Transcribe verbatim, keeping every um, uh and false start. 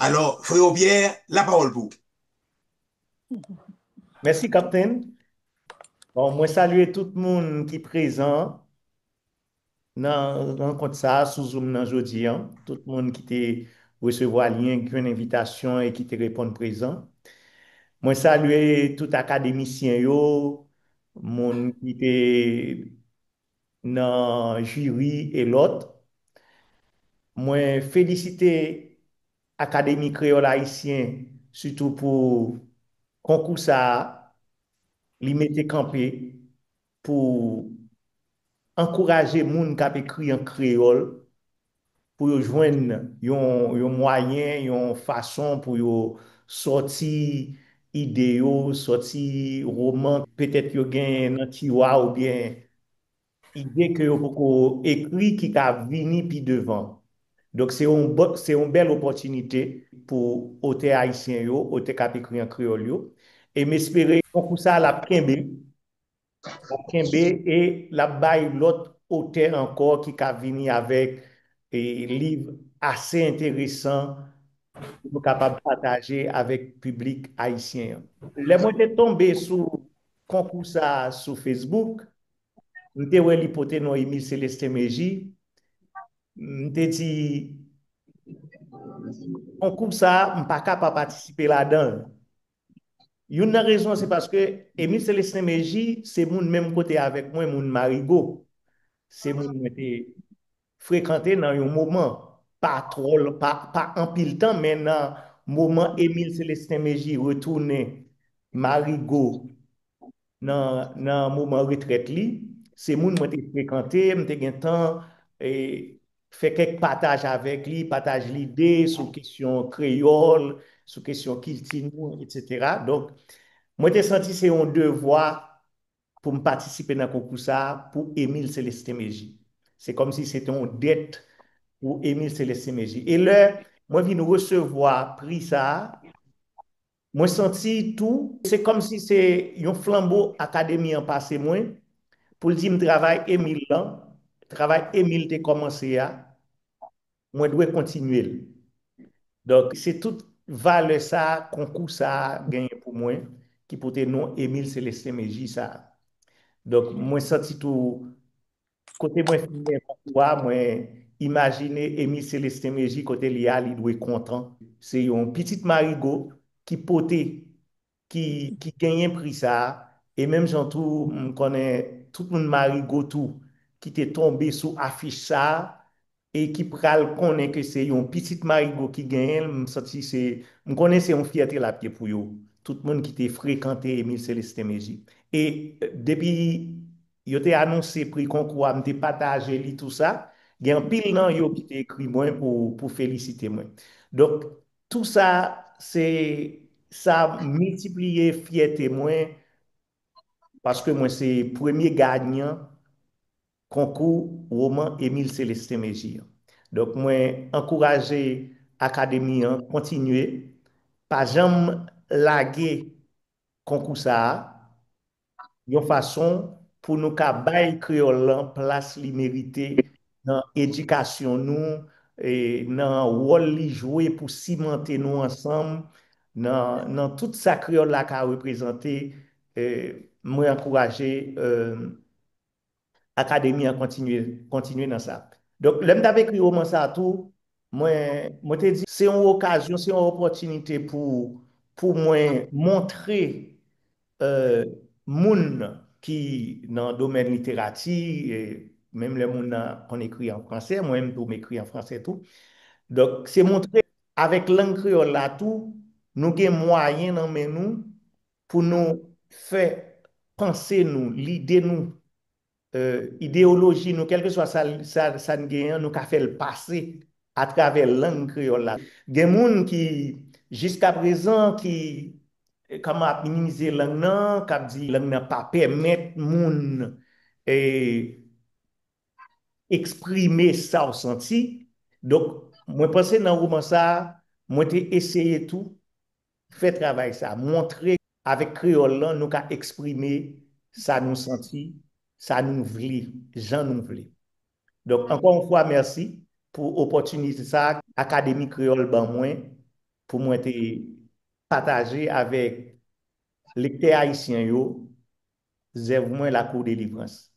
Alò, Freo Pierre, lapawòl pou ou. Mèsi, Kaptenn. Bon, mwen salye tout moun ki prezan nan rankont sa a sou Zoom nan jodi a. Tout moun ki te resevwa lyen, ki jwenn envitasyon e ki te reponn prezan. Mwen salye tout akademisyen yo, moun ki te nan jiri e lòt. Mwen felisite Akademi Kreyòl Ayisyen, sitou pou konkou sa a, li mete kanpe pou ankouraje moun k ap ekri an kreyòl, pou yo jwenn yon, yon mwayen, yon fason pou yo sòti ide yo, sòti woman petèt yo genyen nan tiwa oubyen ide ke yo poko ekri ki ka vini pi devan. Donk, se yon, se yon bèl opòtinite pou otè ayisyen yo, otè k ap ekri an kreyòl yo. E m espere konkou sa a l ap kenbe, l ap kenbe e l ap bay lòt otè ankò ki ka vini avèk e, liv ase enteresan pou nou kapab pataje avèk piblik ayisyen an. Lè mwen te tonbe sou konkou sa a sou Facebook, m te wè li pote non Emile Célestin Mégie. M te di, konkou sa a, m pa ka pa patisipe ladan l. Youn nan rezon, se paske Emile Célestin Mégie, se moun menm kote avèk mwen, moun Marigo. Se moun mwen te frekante nan yon moman, pa twò, pa, pa anpil tan, men nan moman Emile Célestin Mégie retounen Marigo nan, nan moman retrèt li, se moun mwen te frekante, m te gen tan e, fè kèk pataj avèk li, pataj lide sou kesyon kreyòl, sou kesyon kilti nou, etsetera. Donk, mwen te santi se yon devwa pou m patisipe nan konkou sa a pou Emile Célestin Mégie. Se kòmsi se te yon dèt pou Emile Célestin Mégie. E lè mwen vin resevwa pri sa a, mwen santi tou, se kòmsi se yon flanbo akademi an pase mwen, pou l di m travay Emile lan, travay Emile te kòmanse a, mwen dwe kontinye l. Donk, se tout valè sa a, konkou sa a genyen pou mwen, ki pote non Emile Célestin Mégie sa a. Donk, mwen santi tou, kote mwen fin gen konkou a, mwen imajine Emile Célestin Mégie, kote li a, li dwe kontan. Se yon pitit Marigo ki pote, ki, ki genyen pri sa a. E menm jan tou, m konnen tout moun Marigo tou, ki te tonbe sou afich sa a, e ki pral konnen ke se yon pitit Marigo ki genyen l, m santi se, m konnen se yon fyète l ap ye pou yo. Tout moun ki te frekante Emile Célestin Mégie. E depi yo te anonse pri konkou a, m te pataje li, tou sa. Gen anpil nan yo ki te ekri mwen pou, pou felisite mwen. Donk, tou sa, se, sa miltipliye fyète mwen, paske mwen se premye ganyan konkou woman Emile Célestin Mégie an. Donk, mwen ankouraje akademi an kontinye, pa janm lage konkou sa a, yon fason pou nou ka bay kreyòl lan plas li merite nan edikasyon nou, e nan wòl li jwe pou simante nou ansanm, nan, nan tout sa kreyòl la ka reprezante. E mwen ankouraje, e, akademi an kontinye, kontinye nan sa. Donk, lè m t ap ekri woman sa a tou, mwen, mwen te di, se yon okazyon, se yon opòtinite pou, pou mwen montre, e, moun ki nan domèn literati, e menm lè moun nan konn ekri an fransè, mwen menm tou m ekri an fransè tou. Donk, se montre avèk lang kreyòl la tou, nou gen mwayen nan men nou pou nou fè panse nou, lide nou, e, ideyoloji nou, kèlkeswa sa, sa, sa n genyen an, nou ka fè l pase atravè lang kreyòl la. Gen moun ki, jiskaprezan, ki, e, kòman ap minimize lang nan, k ap di lang nan pa pèmèt moun, e, eksprime sa w santi. Donk, mwen panse nan woman sa a, mwen te eseye tou fè travay sa, montre avèk kreyòl lan, nou ka eksprime sa nou santi, sa nou vle, jan nou vle. Donk, ankò yon fwa, mèsi pou opòtinite sa a Akademi Kreyòl ban mwen pou mwen te pataje avèk lektè ayisyen yo zèv mwen Lakou Delivrans.